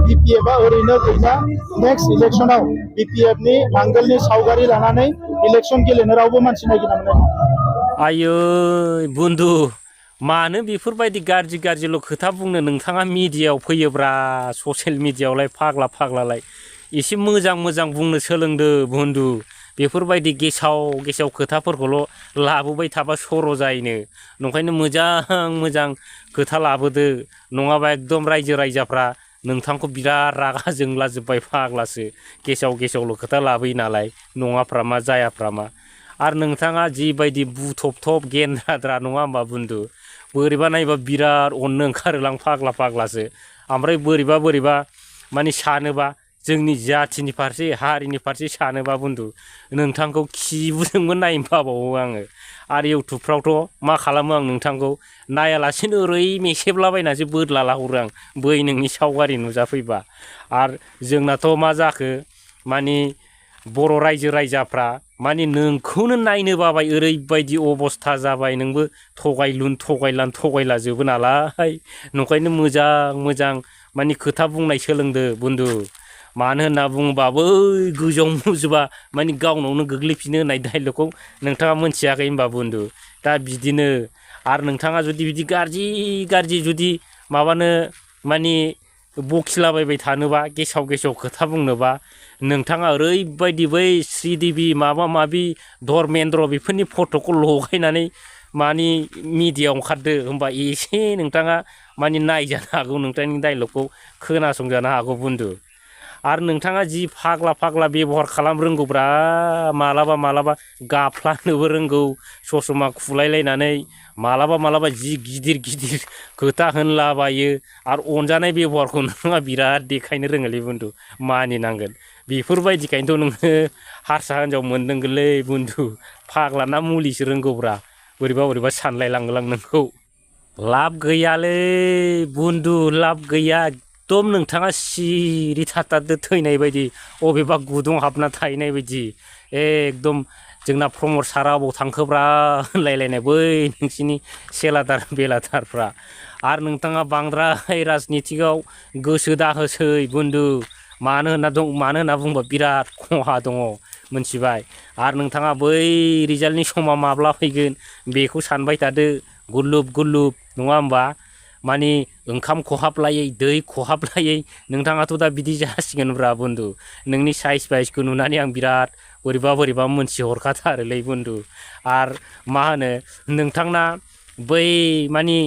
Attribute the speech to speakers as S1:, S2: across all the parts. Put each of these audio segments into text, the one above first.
S1: BPF आ ओरैनो गैला नेक्स्ट इलेक्शनाव BPF नि नांगोलनि सावगारि लानानै इलेक्शन गेलेनो रावबो मानसि नागिरना मोननाय नङा।
S2: आयो बन्धु मानो बेफोरबायदि गाज्रि गाज्रिल' खोथा बुंनो नोंथाङा मिडियायाव फैयोब्रा ससियेल मिडियायावलाय फाग्ला फाग्लालाय एसे मोजां मोजां बुंनो सोलोंदो बन्धु बेफोरबायदि गेसाव गेसाव खोथाफोरखौल' लाबोबाय थाबा सर' जायोनो नंखायनो मोजां मोजां खोथा लाबोदो नङाबा एकदम रायजो राजाफ्रा नोंथांखौ बिराद रागा जोंलाजोब्बाय फाग्लासो गेसाव गेसावल' खोथा लाबोयो नालाय नङाफ्रा मा जायाफ्रा मा आरो नोंथाङा जिबायदि बुथबथब गेन्द्राद्रा नङा होमबा बन्धु बोरैबा नायबा बिराद अननो ओंखारोलां फाग्ला फाग्लासो ओमफ्राय बोरैबा बोरैबा माने सानोबा जोंनि जाथिनि फारसे हारिनि फारसे सानोबा बन्धु नोंथांखौ खिबुजोंबो नायनो बाबावो आङो आरो इउटुबफ्रावथ' मा खालामो आं नोंथांखौ नायालासेनो ओरै मेसेबलाबायनासो बोदलाला हरो आं बै नोंनि सावगारि नुजाफैबा आरो जोंनाथ' मा जाखो माने बर' रायजो राजाफ्रा माने नोंखौनो नायनो बाबाय ओरैबायदि अबस्था जाबाय नोंबो थगायलाजोबो नालाय नंखायनो मोजां मोजां माने खोथा बुंनाय सोलोंदो बन्धु मानो होनना बुङोबा बै गोजौआव मुजुबा माने गावनावनो गोग्लैफिनो होननाय डाइलगखौ नोंथाङा मोनथियाखै होनबा बन्धु दा बिदिनो आरो नोंथाङा जुदि बिदि गाज्रि जुदि माबानो माने बखिलाबायबाय थानोबा गेसाव गेसाव खोथा बुंनोबा नोंथाङा ओरैबायदि बै श्रीदेबि माबा माबि धर्मेन्द्र बेफोरनि फट'खौ लगायनानै माने मिडियायाव ओंखारदो होमबा एसे नोंथाङा माने नायजानो हागौ नोंथांनि डाइलगखौ खोनासंजानो हागौ बन्धु आरो नोंथाङा जि फाग्ला फाग्ला बेबहार खालाम रोंगौब्रा मालाबा मालाबा गाफ्लानोबो रोंगौ ससमा खुलायलायनानै मालाबा मालाबा जि गिदिर गिदिर खोथा होनलाबायो आरो अनजानाय बेबहारखौ नोंथाङा बिराद देखायनो रोङोलै बन्धु मानिनांगोन बेफोरबायदिखायनोथ' नोङो हारसा हिनजाव मोनदोंगोनलै बन्धु फाग्ला ना मुलिसो रोंगौब्रा बोरैबा बोरैबा सानलायलाङोलां नोंखौ लाब गैयालै बन्धु लाब गैया एकदम नोंथाङा सिरि थाथारदो थैनाय बायदि अबेबा गुदुं हाबना थाहैनाय बायदि एकदम जोंना प्रमद सारा अबाव थांखोब्रा होनलायलायनाय बै नोंसिनि सेलादार बेलादारफ्रा आरो नोंथाङा बांद्राय राजनितिकआव गोसो दाहोसै बन्धु मानो होनना बुंबा बिराद खहा दङ मोनथिबाय आरो नोंथाङा बै रिजाल्टनि समा माब्ला फैगोन बेखौ सानबाय थादो गुरलुब गुरलुब नङा होमबा माने ओंखाम खहाबलायै दै खहाबलायै नोंथाङाथ' दा बिदि जासिगोनब्रा बन्धु नोंनि साइज बाइजखौ नुनानै आं बिराद बोरैबा मोनथिहरखाथारोलै बन्धु आरो मा होनो नोंथांना बै माने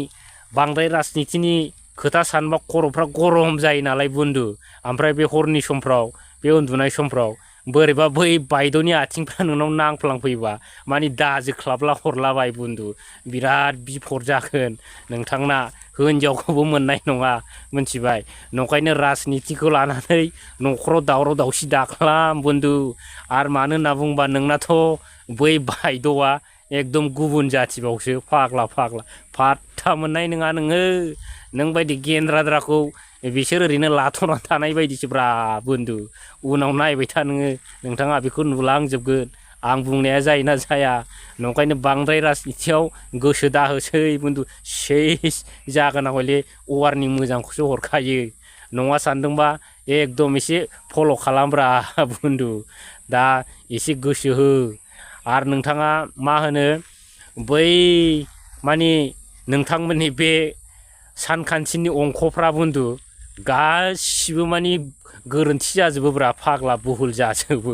S2: बांद्राय राजनितिनि खोथा सानबा खर'फ्रा गरम जायो नालाय बन्धु ओमफ्राय बे हरनि समफ्राव बे उन्दुनाय समफ्राव बोरैबा बै बायद'नि आथिंफ्रा नोंनाव नांफ्लांफैबा माने दाजोख्लाबला हरलाबाय बन्धु बिराद बिपद जागोन नोंथांना हिनजावखौबो मोननाय नङा मोनथिबाय नंखायनो राजनितिखौ लानानै न'खराव दावराव दावसि दाख्लाम बन्धु आरो मानो होनना बुंबा नोंनाथ' बै बायद'आ एकदम गुबुन जाथिबावसो फाग्ला फात्ता मोननाय नङा नोङो नों बायदि गेन्द्राद्राखौ बिसोर ओरैनो लाथ'नानै थानाय बायदिसोब्रा बन्धु उनाव नायबाय था नोङो नोंथाङा बेखौ नुलांजोबगोन आं बुंनाया जायोना जाया नंखायनो बांद्राय राजनितियाव गोसो दाहोसै बन्धु सेस जागोन हले अवारनिं मोजांखौसो हरखायो नङा सानदोंबा एकदम एसे फल' खालामब्रा बन्धु दा एसे गोसो हो आरो नोंथाङा मा होनो बै माने नोंथांमोननि बे सानखान्थिनि अंखफ्रा बन्धु गासिबो माने गोरोन्थि जाजोबोब्रा फाग्ला बुहुल जाजोबो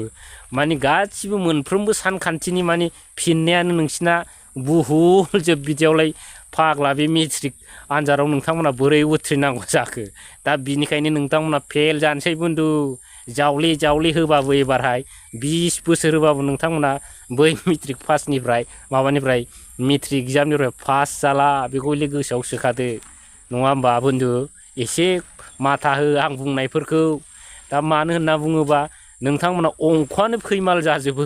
S2: माने गासिबो मोनफ्रोमबो सानखान्थिनि माने फिननायानो नोंसिना बुहुल जोब बिदियावलाय फाग्ला बे मेट्रिक आनजादाव नोंथांमोना बोरै उथ्रिनांगौ जाखो दा बिनिखायनो नोंथांमोना फेल जानोसै बन्धु जावले होबाबो एबारहाय 20 बोसोर होबाबो नोंथांमोना बै मेट्रिक पासनिफ्राय माबानिफ्राय मेट्रिक एग्जामनिफ्राय पास जाला बेखौ हले गोसोआव सोखादो नङा होमबा बन्धु एसे माथा हो आं बुंनायफोरखौ दा मानो होनना बुङोबा नोंथांमोना अंखआनो फैमाल जाजोबो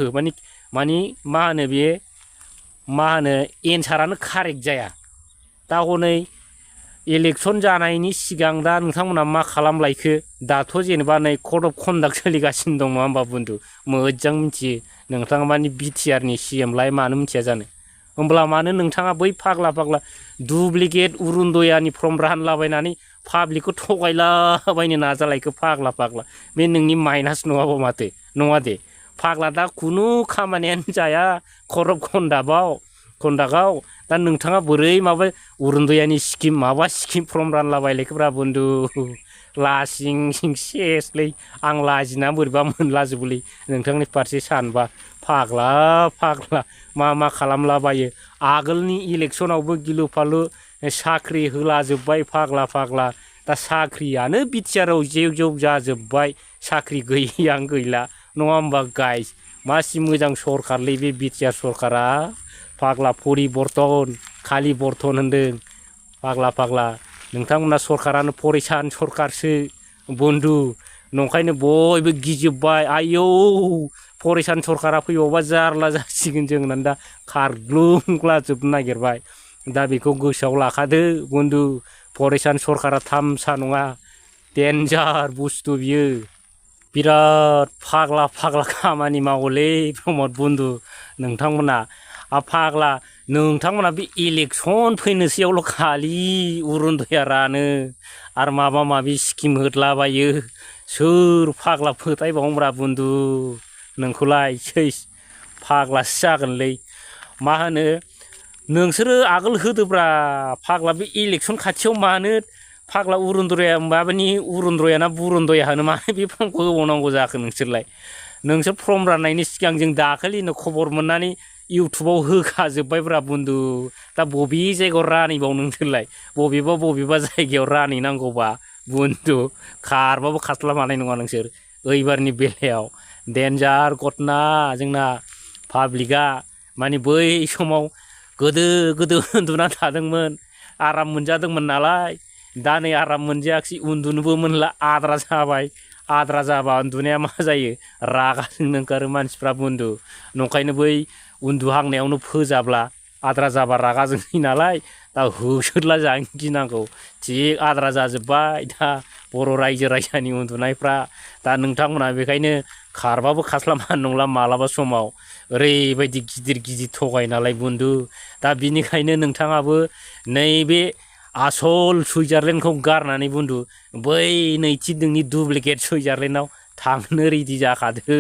S2: माने मा होनो बे मा होनो एन्सारानो कारेक्ट जाया दा हनै इलेक्सन जानायनि सिगां दा नोंथांमोना मा खालामलायखो दाथ' जेनेबा नै कड अफ कन्डाक्ट सोलिगासिनो दं नङा होमबा बन्धु मोजां मिथियो नोंथाङा माने बिटिआरनि सिएमलाय मानो मिथिया जानो होमब्ला मानो नोंथाङा बै फाग्ला डुप्लिकेट अरुनदयानि फर्म रानलाबायनानै पाब्लिकखौ थगायलाबायनो नाजालायखो फाग्ला फाग्ला बे नोंनि माइनास नङाबा माथो नङा दे फाग्ला दा खुनु खामानियानो जाया खरब खन्दागाव दा नोंथाङा बोरै माबा अरुनदयानि स्किम माबा स्किम फर्म रानलाबायलायखोब्रा बन्धु लासिं सिं सेसलै आं लाजिना बोरैबा मोनलाजोबोलै नोंथांनि फारसे सानबा फाग्ला मा खालामलाबायो आगोलनि इलेक्सनावबो गिलु फालु साख्रि होलाजोब्बाय फाग्ला दा साख्रियानो बिटिआरआव जेव जाजोब्बाय साख्रि गैयानो गैला नङा होमबा गाइस मासि मोजां सरखारलै बे बिटिआर सरखारा फाग्ला परिबर्तन खालि बर्तन होनदों फाग्ला नोंथांमोना सरखारानो फरिसान सरखारसो बन्धु नंखायनो बयबो गिजोब्बाय आयौ फरिसान सरखारा फैबावबा जारला जासिगोन जों होननानै दा खारग्लुंलाजोबनो नागिरबाय दा बेखौ गोसोआव लाखादो बन्धु फरिसान सरखारा थामसा नङा डेन्जार बुस्थु बियो बिराद फाग्ला खामानि मावोलै प्रमद बन्धु नोंथांमोना फाग्ला नोंथांमोना बे इलेक्सन फैनोसैयावल' खालि अरुनदया रानो आरो माबा माबि स्किम होदलाबायो सोर फाग्ला फोथायबावनोब्रा बन्धु नोंखौलाय सैस फाग्लासो जागोनलै मा होनो नोंसोरो आगोल होदोब्रा फाग्ला बे इलेक्सन खाथियाव मानो फाग्ला अरुनदया ना बुरुनदया होनो मानो बे फर्मखौ होबावनांगौ जाखो नोंसोर फर्म राननायनि सिगां जों दाखालिनो खबर मोननानै इउटुबाव होखाजोब्बायब्रा बन्धु दा बबे जायगायाव रानहैबाव नोंसोरलाय बबेबा जायगायाव रानहैनांगौबा बन्धु खारबाबो खास्लाब हानाय नङा नोंसोर ओइबारनि बेलायाव डेन्जार घटना जोंना पाब्लिकआ माने बै समाव गोदो उन्दुना थादोंमोन आराम मोनजादोंमोन नालाय दा नै आराम मोनजायाखिसै उन्दुनोबो मोनला आद्रा जाबा उन्दुनाया मा जायो रागा जोंनो ओंखारो मानसिफ्रा बन्धु नंखायनो बै उन्दुहांनायावनो फोजाब्ला आद्रा जाबा रागा जोंनि नालाय दा होसोदला जानो गिनांगौ थिग आद्रा जाजोब्बाय दा बर' रायजो राजानि उन्दुनायफ्रा दा नोंथांमोना बेखायनो खारबाबो खास्लाबनो नंला मालाबा समाव ओरैबायदि गिदिर थगाय नालाय बन्धु दा बिनिखायनो नोंथाङाबो नैबे आसल सुइजारलेण्डखौ गारनानै बन्धु बै नैथि नोंनि डुप्लिकेट सुइजारलेण्डआव थांनो रेडि जाखादो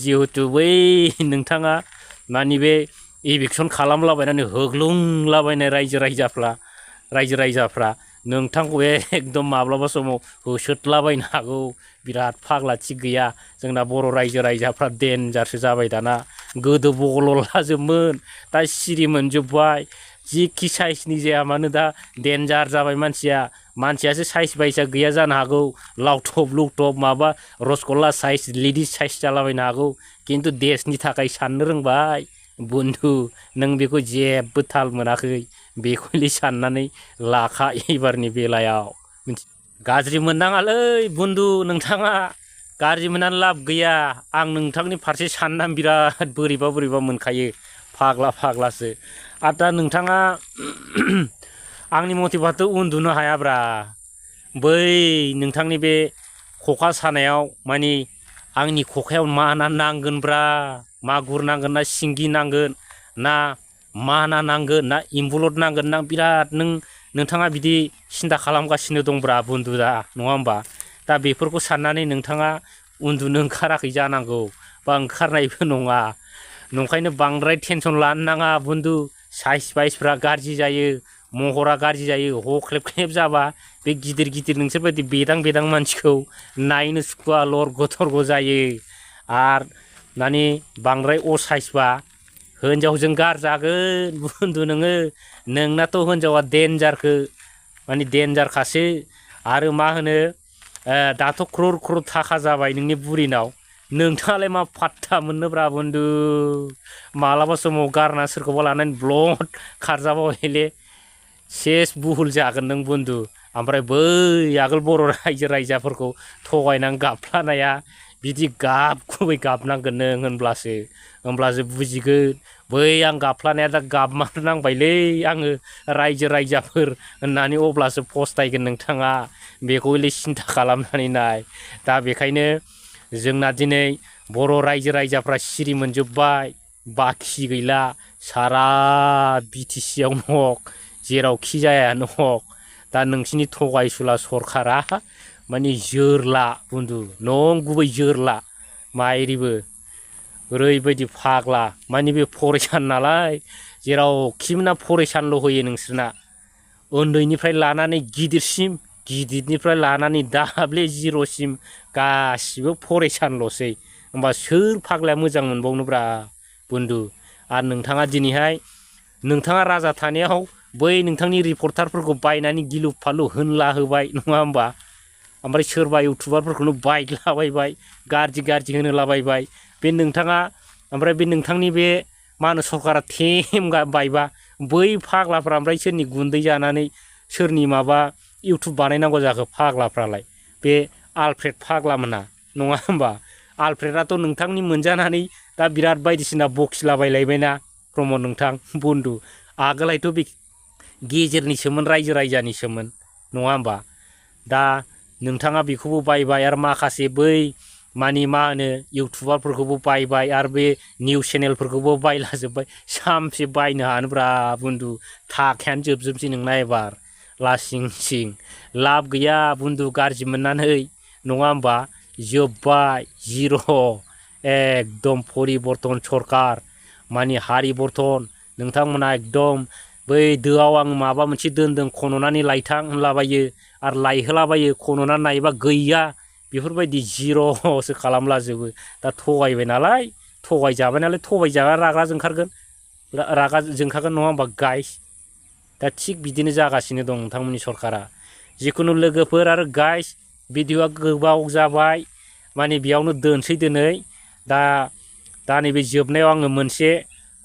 S2: जिहेथु बै नोंथाङा माने बे इलेक्सन खालामलाबायनानै होग्लुंलाबायनाय रायजो राजाफ्रा नोंथांखौ एकदम माब्लाबा समाव होसोदलाबायनो हागौ बिराद फाग्ला थिग गैया जोंना बर' रायजो राजाफ्रा डेन्जारसो जाबाय दाना गोदो बगललाजोबमोन दा सिरि मोनजोब्बाय जिखि साइसनि जाया मानो दा डेन्जार जाबाय मानसियासो साइस बायसा गैया जानो हागौ लावथब लुथब माबा रसगल्ला साइस लेडिस साइस जालाबायनो हागौ खिन्थु देशनि थाखाय साननो रोंबाय बन्धु नों बेखौ जेबो थाल मोनाखै बेखौलि साननानै लाखा एबारनि बेलायाव गाज्रि मोननाङालै बन्धु नोंथाङा गाज्रि मोननानै लाब गैया आं नोंथांनि फारसे साननानै बिराद बोरैबा मोनखायो फाग्लासो आरो दा नोंथाङा आंनि मथेबाथ' उन्दुनो हायाब्रा बै नोंथांनि बे खखा सानायाव मानि आंनि खखायाव मा ना नांगोनब्रा मागुर नांगोन ना सिंगि नांगोन ना मा ना नांगोन ना एम्बुलद नांगोन ना बिराद नोंथाङा बिदि सिन्था खालामगासिनो दंब्रा बन्धु दा नङा होमबा दा बेफोरखौ साननानै नोंथाङा उन्दुनो ओंखाराखै जानांगौ बा ओंखारनायबो नङा नंखायनो बांद्राय टेनसन लानो नाङा बन्धु साइस बाइसफ्रा गाज्रि जायो महरा गाज्रि जायो हख्लेब जाबा बे गिदिर नोंसोरबायदि बेदां मानसिखौ नायनो सुखुवा लरग' जायो आरो माने बांद्राय असाइसबा हिन्जावजों गारजागोन बन्धु नोंनाथ' हिन्जावा डेन्जारखासो आरो मा होनो दाथ' क्रर थाखा जाबाय नोंनि बुरिनाव नोंथाङालाय मा फात्ता मोननोब्रा बन्धु मालाबा समाव गारना सोरखौबा लानानै ब्लड खारजाबायले सेस बुहुल जागोन नों बन्धु ओमफ्राय बै आगोल बर' रायजो राजाफोरखौ थगायनानै गाबफ्लानाया बिदि गुबै गाबनांगोन नों होनब्लासो बुजिगोन बै आं गाबफ्लानाया दा गाबमारनांबायलै आङो रायजो राजाफोर होननानै अब्लासो फस्थायगोन नोंथाङा बेखौले सिन्था खालामनानै नाय दा बेखायनो जोंना दिनै बर' रायजो राजाफ्रा सिरि मोनजोब्बाय बाखि गैला सारा बिटिसियावनो हक जेरावखि जायानो हक दा नोंसिनि थगायसुला सरखारा माने जोरला बन्धु नंगुबै जोरला माइरिबो ओरैबायदि फाग्ला माने बे फरायसान नालाय जेरावखि ना फरायसानल' होयो नोंसोरना उन्दैनिफ्राय लानानै गिदिरसिम गिदिरनिफ्राय लानानै दाब्ले जिर'सिम गासिबो फरायसानल'सै होमबा सोर फाग्लाया मोजां मोनबावनोब्रा बन्धु आरो नोंथाङा दिनैहाय नोंथाङा राजा थानायाव बै नोंथांनि रिपर्टारफोरखौ बायनानै गिलु फालु होनला होबाय नङा होमबा ओमफ्राय सोरबा इउटुबारफोरखौनो बायलाबायबाय गाज्रि होनलाबायबाय बे नोंथाङा ओमफ्राय बे नोंथांनि बे मा होनो सरकारा थेम बायबा बै फाग्लाफ्रा ओमफ्राय सोरनि गुन्दै जानानै सोरनि माबा इउटुब बानायनांगौ जाखो फाग्लाफ्रालाय बे आलफ्रेड फाग्लामोना नङा होमबा आलफ्रेडआथ' नोंथांनि मोनजानानै दा बिराद बायदिसिना बखिलाबायलायबायना प्रमद नोंथां बन्धु आगोलहायथ' बे गेजेरनिसोमोन रायजो राजानिसोमोन नङा होमबा दा नोंथाङा बेखौबो बायबाय आरो माखासे बै मानि मा होनो इउटुबारफोरखौबो बायबाय आरो बे निउस चेनेलफोरखौबो बायलाजोब्बाय सामसे बायनो हानोब्रा बन्धु थाखायानो जोबजोबसै नोंना एबार लासिं सिं लाब गैया बन्धु गाज्रि मोननानै नङा होमबा जोब्बाय जिर' एकदम परिबर्तन सरकार मानि हारिबर्तन नोंथांमोना एकदम बै दोआव आं माबा मोनसे दोनदों खन'नानै लायथां होनलाबायो आरो लायहोलाबायो खन'नानै नायोबा गैया बेफोरबायदि जिर'सो खालामलाजोबो दा थगायबाय नालाय थगायजाबाय नालाय थगायजाबा रागा जोंखागोन नङा होमबा गाइस दा थिग बिदिनो जागासिनो दं नोंथांमोननि सरकारा जिखुनु लोगोफोर आरो गाइस भिडिअ'आ गोबाव जाबाय माने बेयावनो दोनसै दिनै दा नैबे जोबनायाव आङो मोनसे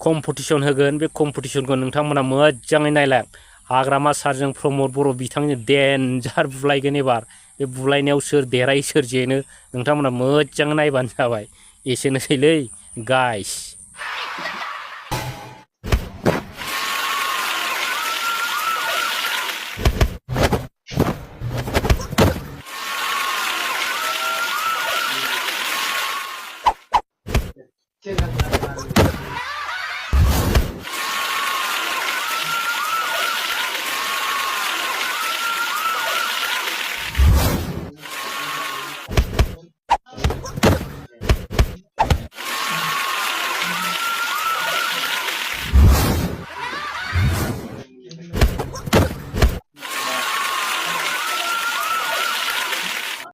S2: कम्पिटिसन होगोन बे कम्पिटिसनखौ नोंथांमोना मोजाङै नायलां हाग्रामा सारजों प्रमद बर' बिथांनि देन्जार बुलायगोन एबार बे बुलायनायाव सोर देरहायो सोर जेनो नोंथांमोना मोजाङै नायबानो जाबाय एसेनोसैलै गाइस